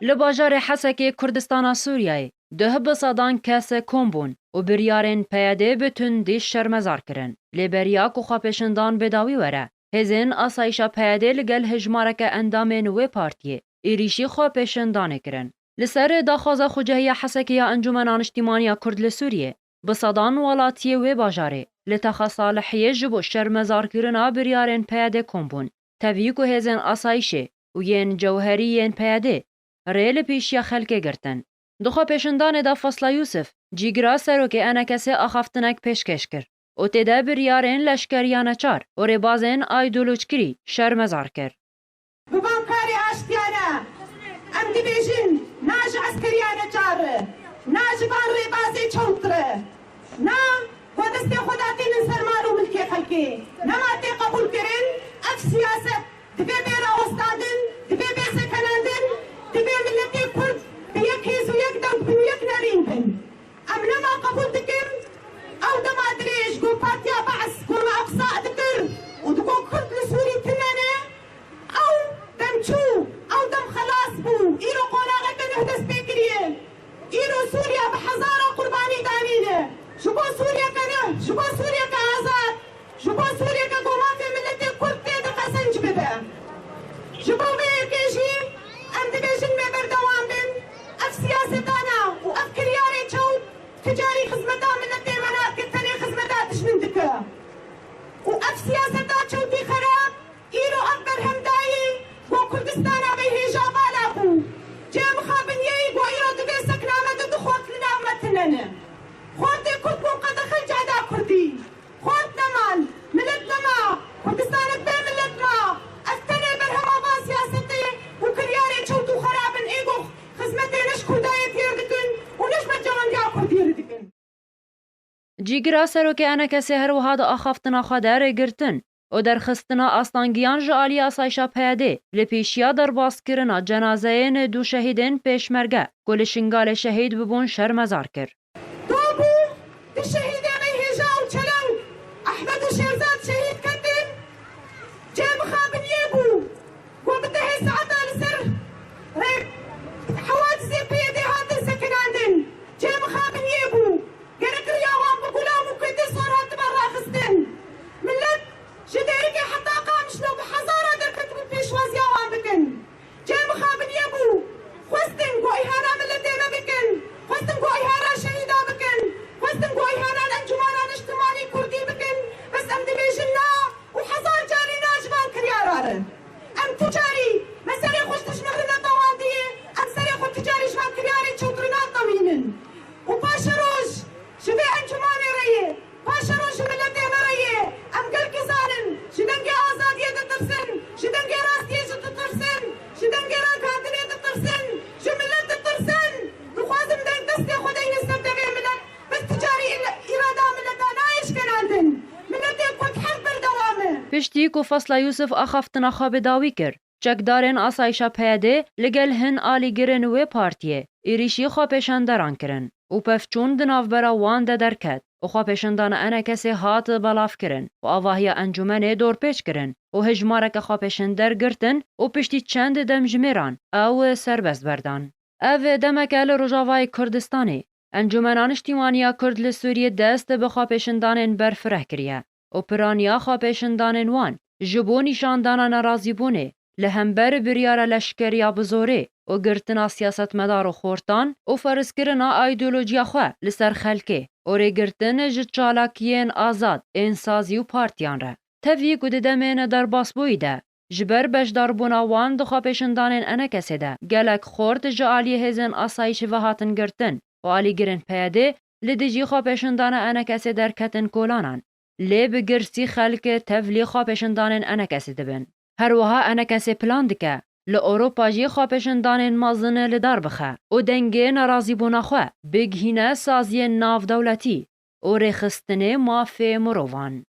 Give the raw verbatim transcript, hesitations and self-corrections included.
Li bajarê Hesekê Kurdistana Sûriyeyê duh bi sedan kes kom bûn û biryarên P Y D bi tundî şermezar kirin. Lê beriya ku xwepêşindan bi dawî were, hêzên asayişa P Y D li gel hejmareke endamên wê partiyê êrîşî xwepêşindanê kirin. Li ser daxwaza Xucehiya Hesekê ya Encûmena Niştîmaniya Kurd li Sûriyê, bi sedan welatiyê wê bajarê li Texa Salihiyê ji bo şermezarkirina biryarên P Y D kom bûn. Tevî ku hêzên asayişê û yên cewherî yên P Y D rê li pêşiya xelkê girtin. Di xwepêşindanê de Fasla Yûsif, cîgira serokê ENKSê axaftinek pêşkêş kir û tê de biryarên leşkeriya neçar û rêbazên aydolojkirî şermezar kir. Bi van karê aştiyane em dibêjin, na ji eskeriya neçar re, na ji van rêbazê çewt re, na ku destê xwe datînin ser mal û milkê xelkê. Nema tê qebûlkirin, ev siyaset divê bê rawestandin, divê bê sekenandin, divê miletê Kurd bi yek hêz û yek deng bin û yek nerîn bin. Em nema qebûl dikin, ew dema dirêj ku Partiya Be's ku me eqsa dikir û digot Kurd li Sûrî tune ne, ew dem çû, ew dem xelas bû. Îro qonaxeke nuh dest pê kiriye. Îro Sûriye bi hezara qurbanî danîne. Ji bo Sûriyeke nuh, ji bo Sûriyeke azad, ji bo Sûriyeke ku mafê miletê Kurd tê de qezenc bibe. Ji bo vê yekê jî em dibêjin me berdewam bin. Ev siyasetana û ev kiryarê çewt ti carî xizmeta miletê me nake, tenê xizmeta dijmin dike. Û ev siyaseta çewtî xerab, îro ev berhem dayî ku Kurdistana bêhêja vala bû. Cem xwe binyeyî ku îro di vê sekna me de du xort li nav me tune ne. Xortê Kurd bû qedexe li cehda Kurdî. Xort neman, milet nema, Kurdistanek bê milet ma. Ev tenê berhema van siyasetê û kiryarê çewt û xerab in ê ku xizmetê ne ji Kurdayê têr dikin û ne ji berjewendiya Kurdî re dikin. Cîgira serokê ENKSê her wiha di axaftina xwe de rêgirtin û derxistina astangiyan ji aliyê asayişa P Y D'ê li pêşiya derbaskirina cenazeyên du şehîdên pêşmerge ku li Şingalê şehîd bibûn şermezar kir. Dobû du şehîdê me hêja û çeleng Ehmed û Şêrzad şehîd ketin. Cem xabiniyê bû ku bi dehê saeta li ser rê hewacizê P Y D'ê hatin sekinandin. Cem xabiniyê bû. Gerek riya wan bi gulam û kêtê sor hatibe raxistin. Milet ji Dêrikê heta Qamişlo bi hezara derketibû pêşwaziya wan bikin. Cem xabiniyê bû. Xwestin ku îhana miletê me bikin. Xwestin ku îhana şehîda bikin. Xwestin ku îhana Encûmena Niştimanî Kurdî bikin. Bes em dibêjin na û hezar carî na ji van kiryara re. Em tu carî me serê xwe ji dijmin re netewandiyê, em serê xwe tu carî ji van kiryarê çewt re natewînin. Û paşeroj ji vê encûmanê re yê. Paşeroj ji miletê me re yê. Em gelkî zanin. Ji dengê azadiyê ditirsin. Ji dengê rastiyê jî ditirsin. Ji dengê ragihandinê ditirsin. Ji milet ditirsin. Dixwazim deng destê xwe deyne ser devê milet. Bes tu carî îl-, îrada mileta nayê şkenandin. Miletê Kurd her berdewam e. Piştî ku Fasla Yûsif axaftina xwe bi dawî kir, çekdarên asayişa P Y D'ê li gel hin alîgirên wê partiyê êrîşî xwepêşanderan kirin û pevçûn di navbera wan de derket û xwepêşandana ENKSê hat belavkirin û avahiya encûmenê dorpêç kirin û hejmareke xwepêşander girtin û piştî çend demjimêran ew serbest berdan. Ev demeke li Rojavayê Kurdistanê Encûmena Niştîmaniya Kurd li Sûriyê dest bi xwepêşandanên berfireh kiriye û piraniya xwepêşandanên wan ji bo nîşandana nerazîbûnê li hember biryara leşkeriya bi zorê û girtina siyasetmedar û xortan û ferzkirina aydolojiya xwe li ser xelkê û rêgirtin ji çalakiyên azad ên sazî û partiyan re. Tevî ku di demên derbasbûyî de ji ber beşdarbûna wan di xwepêşandanên ENKSê de gelek xort ji aliyê hêzên asayişê ve hatin girtin û alîgirên P Y D'ê li dijî xwepêşandana ENKSê derketin kolanan, lê bi girsî xelk tevlî xwepêşandanên ENKSê dibin. Her wiha ENKSê plan dike li Ewropa jî xwepêşandanên mezin li dar bixe û dengê nerazîbûna xwe bigihîne saziyên navdewletî û rêxistinê mafê mirovan.